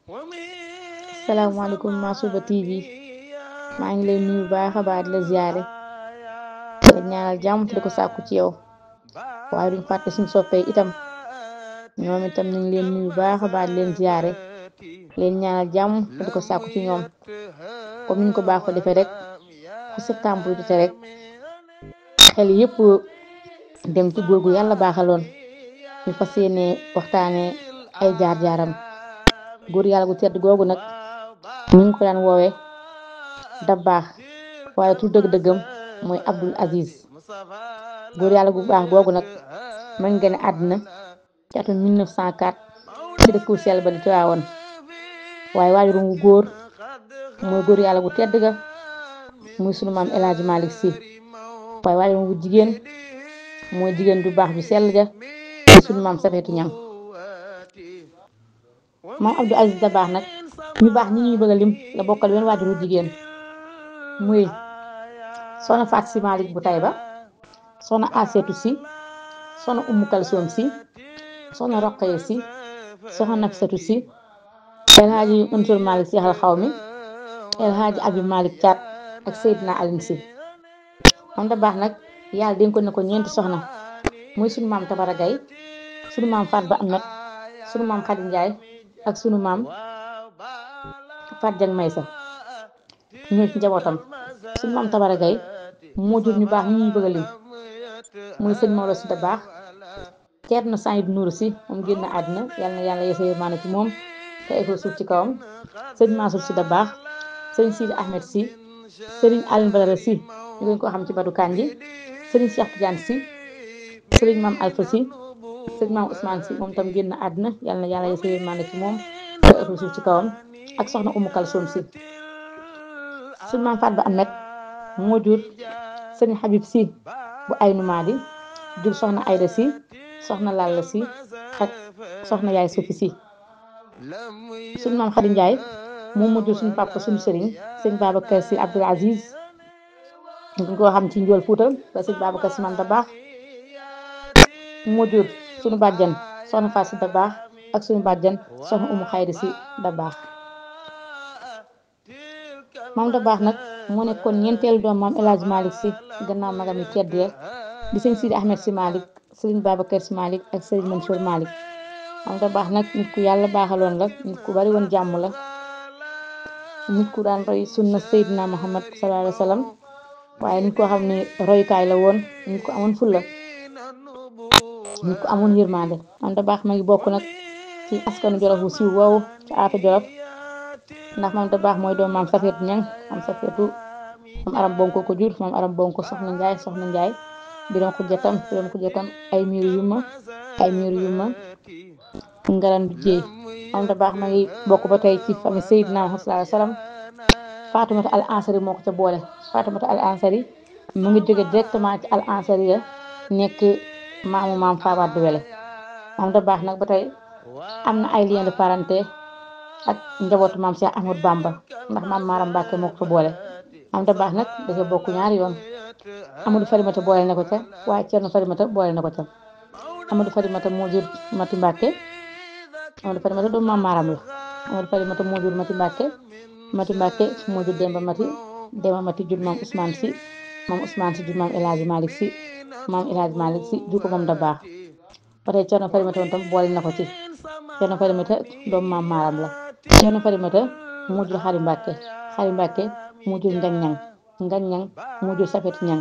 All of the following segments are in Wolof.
Assalamualaikum Masuba TV maa ngi lay nuyu baax a baax di la ziyaare la ñaanal jàmm te di ko sàkku ci yow waaye duñ fàtte suñu soppee itam ñoom itam ñu ngi leen nuyu baax a baax di leen ziyaare leen ñaanal jàmm te di ko sàkku ci ñoom comme niñ ko baaxoo defee rek fu septembre jotee rek xel yépp dem ci góor gu yàlla baaxaloon ñu fas yéene waxtaane ay jaar-jaaram góor yàlla gu tedd googu nag ñu ngi ko daan woowe Dabaax waaye tur dëgg-dëggam mooy Abdul Aziz góor yàlla gu baax googu nag ma ngi gane àddina ci atum 1904 ci dëkku sell ba di Tiwaawoon waaye waajuram wu góor mooy góor yàlla gu tedd ga muy sunu maam El Hadji Malick Sy waaye waajuram wu jigéen mooy jigéen du baax ju sell ja muy sunu maam Safeetu Ñaŋ maam Abdul Aziz Dabaax nag ñu baax ñi ñuy bëgg a lim la bokkal wenn waajuru jigéen muy soxna Faat Si Malick bu Tayba soxna Aseetu Si soxna Umu Kalsoom Si soxna Roqaya Si soxna Nafisatu Si El Hadji Unsur Malick Si Yaxal Xawmi El Hadji Abi Malick Caat ak Seydina Alin Si maam Dabaax nag yàlla dénkoon na ko ñeenti soxna muy sunu maam Tabara Gay sunu maam Faat Ba Amet sunu maam Xadi Njaay ak sunu maam Faat Jang Maysa ñoo ci njabootam sunu maam Tabara Gay moo jur ñu baax ñi ñuy bëgg a lim muy sëñ Maodo Si Dabaax Ceerno Sayid Nuuru Si moom génn àddina yàlla na yàlla yeesal yërmande ci moom te efo suuf ci kawam sëñ Mansour Si Dabaax sëñ Sidi Ahmed Si sëriñ Alin Badara Si ñu gën koo xam ci Badu Kanji sëriñ Cheikh Tidiane Si sëriñ maam Alpha Si sëriñ maam Ousmane Si moom tam génn àddina yàlla na yàlla yeesal yërmande ci moom te efo suuf ci kawam ak soxna Umu Kalsoom Si sunu maam Faat Ba Amet moo jur sëñ Habib Si bu ay numaadi jur soxna Ayda Si soxna Lalla Si ak soxna Yaay Sufi Si sunu maam Xadi Njaay moom moo jur suñu papa suñu sëriñ sëñ Babacar Si Abdul Aziz ñu ko xam ci njool Fuuta ba sëñ Babacar Si maam Dabaax moo jur suñu bàjjan soxna Faat Si Dabaax ak suñu bàjjan soxna Umu Xayri Si Dabaax maam Dabaax nag moo nekkoon ñeenteelu doom maam El Hadji Malick Si gannaaw magam yi tedd ya di sëñ Sidi Ahmed Si Malick sëriñ Babacar Si Malick ak sëriñ Mansour Malick maam Dabaax nag nit ku yàlla baaxaloon la nit ku bari woon jàmm la nit ku daan roy sunna Seydina Muhammad sallallahu alayhi wa sallam waaye nit koo xam ne royukaay la woon nit ko amoon fulla nit ko amoon yërmande maam Dabaax ma ngi bokk nag ci askanu Jolof wu siiw woowu ci aata Jolof ndax maam Dabaax mooy doom maam Safeetu Ñaŋ maam Safeetu maam Aram Bonko ko jur maam Aram Bonko soxna Njaay biram xujjatam ay miiru yuma ngaran du jéey maam Dabaax ma ngi bokk ba tey ci famille Seydina Muhammad sallallahu alayhi wa sallam Faatumata al Ansari moo ko ca boole Faatumata al Ansari mu ngi jóge directement ci al Ansari ya nekk maamu maam Faabaat du Wele maam Dabaax nag ba tey am na ay lien de parenté ak njabootu maam Cheikh Ahmadou Bamba ndax maam Maaram Mbàkke moo ko fa boole maam Dabaax nag dafa bokk ñaari yoon Amadou Farimata boole na ko ca waaye Cerno Farimata boole na ko ca Amadou Farimata moo jur Mati Mbàkke Amadou Farimata doomu maam Maaram la Amadou Farimata moo jur Mati Mbàkke moo jur Demba Mati jur maam Ousmane Si jur maam El Hadji Malick Si maam El Hadji Malick Si jur ko moom Dabaax ba tey Cerno Farimata woon tam boole na ko ci Cerno Farimata doomu maam Maaram la Cerno Farimata moo jur Xari Mbàkke moo jur Ngañ Ñaŋ moo jur Safeetu Ñaŋ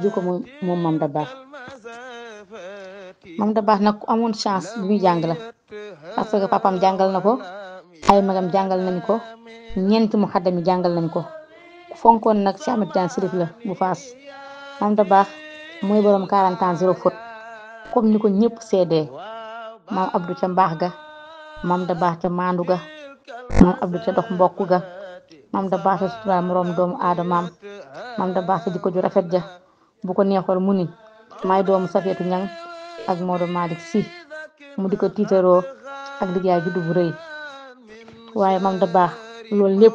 jur ko moom maam Dabaax maam Dabaax nag ku amoon chance bi muy jàng la parce que papam jàngal na ko ay magam jàngal nañ ko ñeenti mu xaddam yi jàngal nañ ko ku fonkoon nag si Ahmed Tidiane Sirif la bu Faas maam Dabaax mooy borom 40 ans zéro faute comme ni ko ñëpp seedee maam Abdou ca mbaax ga maam Dabaax ca maandu ga maam Abdou ca dox mbokk ga maam Dabaax ca sutura moroom doomu aadamaam maam Dabaax ca jikko ju rafet ja bu ko neexoon mu ni may doomu Safeetu Ñaŋ ak Maodo Malick Si mu di ko tiitaroo ak liggéey juddu bu rëy waaye maam Dabaax loolu lépp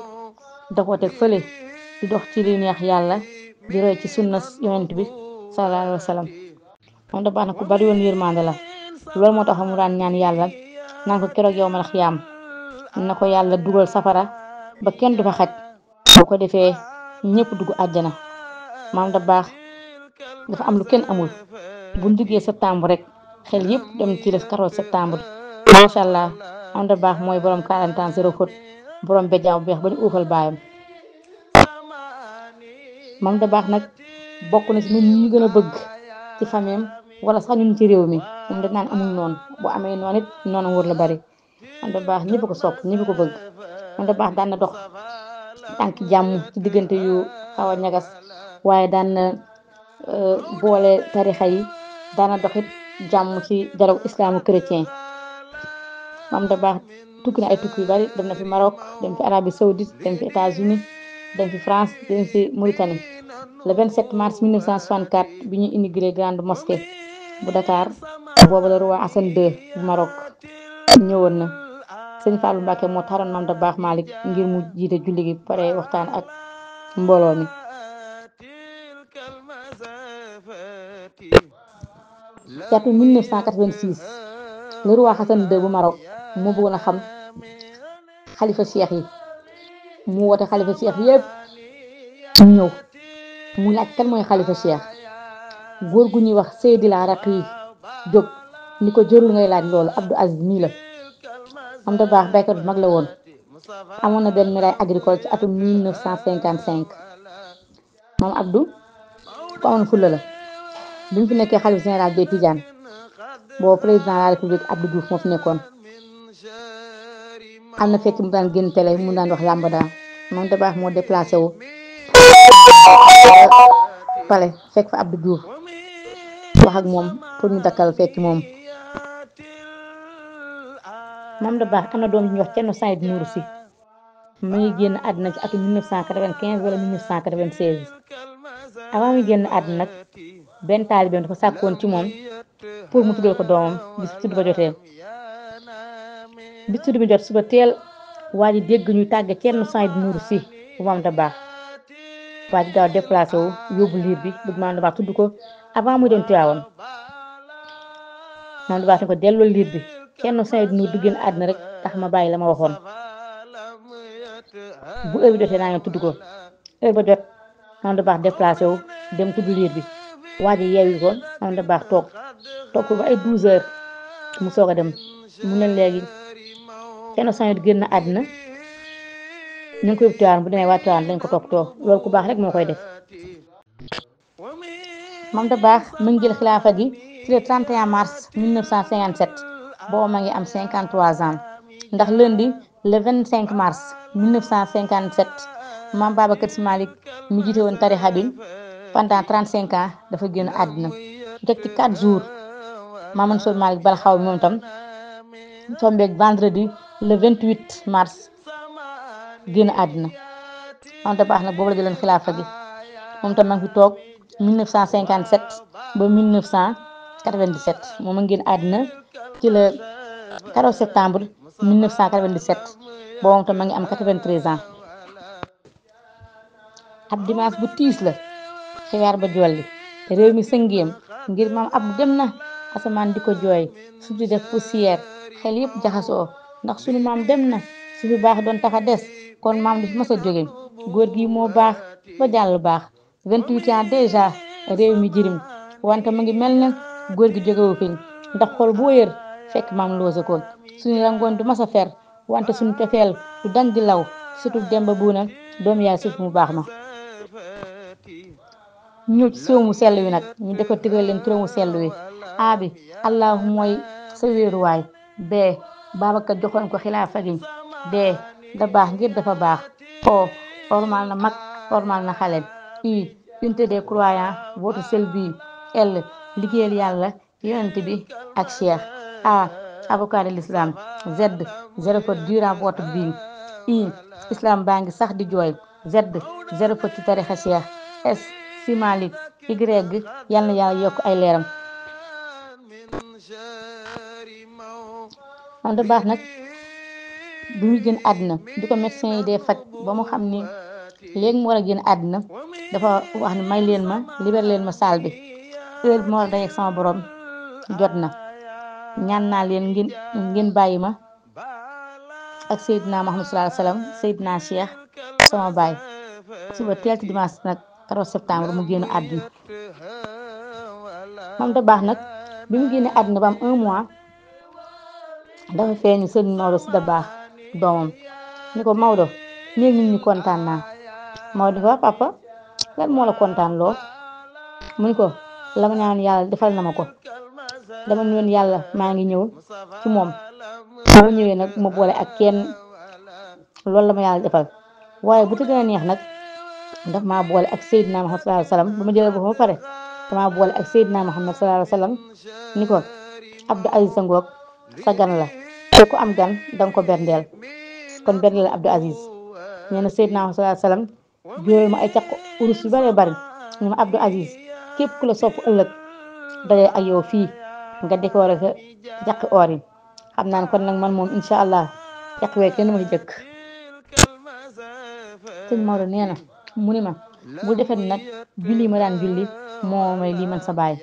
da ko teg fële di dox ci li neex yàlla di roy ci sunna yonent bi sallallahu alayhi wa sallam maam Dabaax nag ku bari woon yërmande la loolu moo tax mu daan ñaan yàlla naan ko keroog yow mal xiyaam na ko yàlla dugal safara ba kenn du fa xaj bu ko defee ñëpp dugg àjjana. Maam da baax dafa am lu kenn amul bu duggee septembre rek xel yëpp dem ci les 14 septembre macha allah. Maam da baax mooy borom 40 ans zéro faute borom bejjaaw beex ba ñu uufal baayam. Maam da baax nag bokk na ci ñun ñu gën a bëgg ci famille wala sax ñun ci réew mi moom dañ naan amul noonu bu amee noonu it noonu wër la bari. Maam da baax ñëpp ko sopp ñëpp ko bëgg. Maam da baax daan na dox tànki jàmm ci diggante yu xaw a ñagas waaye daan na boole tarixa yi daan na doxit jàmm ci dialogue islamo chrétien. Maam da baax tukki na ay tukki yu bari dem na fi Maroc dem fi Arabie Saoudite dem fi États-Unis dem fi France dem fi Mauritanie. Le 27 mars 1964 bi ñu inauguré grande mosquée bu Dakar boobu la roi Hassan II bu Maroc ñëwoon na. Sëñ Fallou Mbacke moo taxaroon Maam da baax Malick ngir mu jiite julli gi pare waxtaan ak mbooloo mi. ci atum 1986 le roi Hassan II bu Maroc moo bëggoon a xam xalifa cheikh yi mu woote xalifa cheikh yépp ñu ñëw mu laaj kan mooy xalifa cheikh góor gu ñuy wax Seydil Araqi jóg ni ko jërul ngay laaj loolu Abdou Aziz mii la. Maam da baax baykat bu mag la woon amoon na benn médaille agricole ci atum 1955. moom Abdou ku amoon fulla la bi mu fi nekkee xalif général des Tidianes boobu président de la république Abdou Diouf moo fi nekkoon. am na fekk mu daan génn télé mu daan wax lambada. Maam da baax moo déplacé wu pale fekk fa Abdou Diouf wax ak moom pour ñu dakkal fekk moom. Maam da baax am na doom ñu wax Thierno Saïd Nourou Sy mu ngi génn àddina ci atum 1995 wala 1996. avant muy génn àddina nag benn taalibeem dafa sàkkoon ci moom pour mu tuddal ko doomam bis tudd ba jotee. bis tudd bi jot suba teel waa ji dégg ñuy tàgge Thierno Saïd Nourou Sy bu Maam da baax waa ji gaaw déplacé wu yóbbu liir bi bëgg Maam da baax tudd ko avant muy dem Tiwaawan. Maam da baax ne ko delloo liir bi Thierno Saïd Nourou du génn àddina rek tax ma bàyyi la ma waxoon bu heure bi jotee naa ngeen tudd ko. heure ba jot Maam da baax déplacé wu dem tudd liir bi waa ji yeewi ko Maam da baax toog ko ba ay 12 heures mu soog a dem mu ne léegi Thierno Saïd génn àddina ñu ngi koy yóbbu Tiwaawan bu demee waa Tiwaawan dañ ko toppatoo loolu ku baax rek moo koy def. Maam da baax mu ngi jël xilaafa gi ci le 31 mars 1957 boobu ma ngi am 53 ans ndax lundi le 25 mars 1957 Maam Babacar Sy Malick mi jiite woon tarixa bi pendant 35 ans dafa génn àddina teg ci 4 jours Maam Mansour Malick bal xaw moom tam tombeeg vendredi le 28 mars génn àddina. Maam da baax nag boobu la jëloon xilaafa gi moom tam ma ngi fi toog 1957 ba 1997 moom a génn àddina ci le 14 septembre 1997 boobu moom tam ma ngi am 93 ans. ab dimanche bu tiis la xibaar ba jolli réew mi sëngéem ngir Maam Abdou dem na asamaan di ko jooy su di def poussière xel yëpp jaxasoo ndax sunu maam dem na su fi baax doon taxa des kon maam du fi mës a jóge góor gi moo baax ba jàll baax 28 ans déjà réew mi jirim wante mu ngi mel ne góor gi jógewu fiñ ndax xol boo yër fekk maam loose ko suñu rangoon du mës a fer wante suñu cofeel du dañ di law surtout Demba Buuna doom yaay suuf mu baax ma. ñëw ci siw mu sell wi nag ñu deko tigal leen turamu sell wi a bi allahu mooy sa wéeruwaay b Babacar joxoon ko xilaafa gi d da baax ngir dafa baax o ormal na mag ormal na xale u unité des croyants vote sel bi l liggéeyal yàlla yonent bi ak cheikh a avocat de l'islam z zéro faute durant votre vie i islam baa ngi sax di jooy z zéro faute ci tarixa cheikh s si Malick y yal na yàlla yokk ay leeram. Maam da baax nag bu muy génn àddina du ko médecin yi dee faj ba mu xam ni léegi mu war a génn àddina dafa wax ni may leen ma libéré leen ma saal bi heure bi ma war a dajeek sama borom jot na ñaan naa leen ngeen bàyyi ma ak Seydina Muhammad sallallahu alayhi wasallam Seydina Cheikh sama baay suba teel ci dimanche nag 14 septembre mu génn àdduna Maam da baax nag bi mu génne àdduna ba am 1 mois dafa feeñu sëñ Maodo si da baax doomam ni ko Maodo néeg nit ñi kontaan naa Maodo ni ko papa lan moo la kontaan loo mu ni ko la ma ñaan yàlla defal na ma ko dama ne woon yàlla maa ngi ñëw ci moom moo ñëwee nag ma boole ak kenn loolu la ma yàlla defal waaye bu ci gën a neex nag daf maa boole ak Seydina Muhammad sallallahu alayhi wasallam ba ma jëlee ba pare damaa boole ak Seydina Muhammad sallallahu alayhi wasallam ni ko Abdou Aziz sa ngoog sa gan la te ku am gan danga ko berndeel kon berndeel Abdou Aziz nee na Seydina Muhammad sallallahu alayhi wasallam juróol ma ay caq urus yu bare bari ni ma Abdou Aziz képp ku la sopp ëllëg daje ak yow fii nga décoré sa caqi or yi xam naa ne kon nag man moom incha allah caq wee kenn ma ci jëkk sëñ Maodo nee na mu ni ma bu defet nag julli ma daan julli moo may lii man sa baay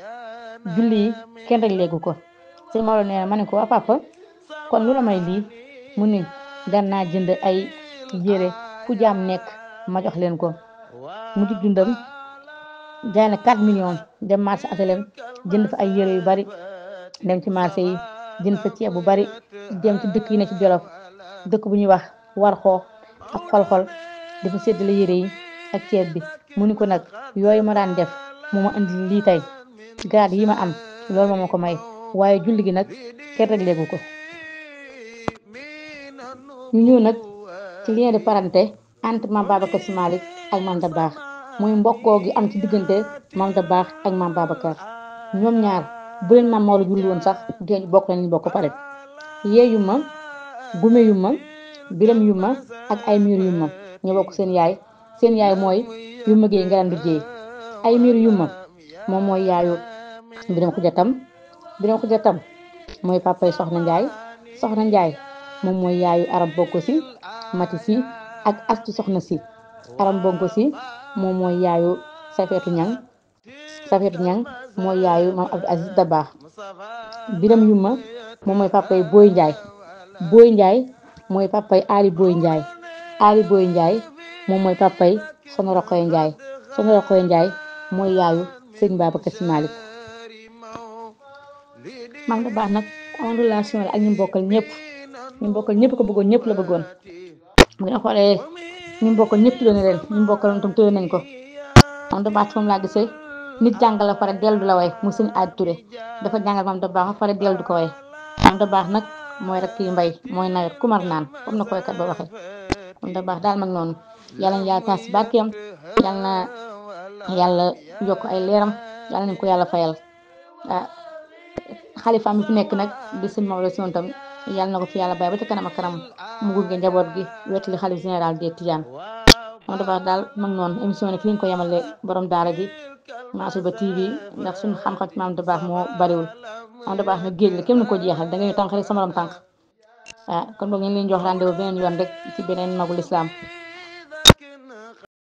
julli yi kenn rek léegu ko sëñ Maodo nee na ma ne ko waa papa kon lu la may lii mu ni dan naa jënd ay yére fu jaam nekk ma jox leen ko mu di dundam jaay na 4 millions dem marché asalem jënd fa ay yére yu bari dem ci marché yi jënd fa ceeb bu bari dem ci dëkk yi ne ci Jolof dëkk bu ñuy wax war xoox ak xol-xol dafa séddale yére yi ak ceeb bi mu ni ko nag yooyu ma daan def moo ma indi lii tey grade yi ma am loolu moo ma ko may waaye julli gi nag kenn rek léegu ko ñu ñëw nag ci lien de parenté entre Mame Babacar Sy Malick ak Mame Dabakh muy mbokkoo gi am ci diggante Mame Dabakh ak Mame Babacar ñoom ñaar bu leen Mame Maodo julli woon sax dinañ bokk nañ bokk pare yeeyu ma gume yu ma biram yu ma ak ay miir yu ma ñu bokk seen yaay mooy yu ma géey ngarandu géey ay miir yu ma moom mooy yaayu biram xuja tam mooy papay soxna njaay moom mooy yaayu aram bonko si mati si ak astu soxna si aram bonko si moom mooy yaayu safeetu ñang mooy yaayu maam Abdou Aziz Dabakh biram yu ma moom mooy papay booy njaay mooy papay ali booy njaay moom mooy papay soxna roqoy njaay mooy yaayu sëñ Babacar Sy Malick Mame Dabakh nag en relation la ak ñu bokkal ñëpp ko bëggoon ñëpp la bëggoon bu ngeen xoolee ñu bokkal ñëpp tuddee na leen ñu bokkal tam tuddee nañ ko Mame Dabakh moom laa gisee nit jàngal la pare dellu du la way mu sëñ Aadi Touré dafa jàngal Mame Dabakh pare dellu du ko way Mame Dabakh nag mooy rek kii mbay mooy nawet kumar naan comme na koy kat ba waxee Mame Dabakh daal mag noonu yàlla na yàlla taas barkeem yàlla na yàlla yokk ay leeram yàlla nañ ko yàlla fayal xalifaam bi fi nekk nag di sëñ Maodo si tam yàlla na ko fi yàlla bàyyi ba ca kanam ak kanam mu gunge njaboot gi wetali xalif général des Tidianes Mame Dabakh daal mag noonu émission ne fi ñu ko yemale borom daara ji Masuba TV ndax suñu xam-xam ci Mame Dabakh moo bariwul Mame Dabakh nag géej la kenn ko jeexal da ngay tànq rek sama morom tànq kon boog ngeen leen jox rendez-vous beneen yoon rek ci beneen magul islam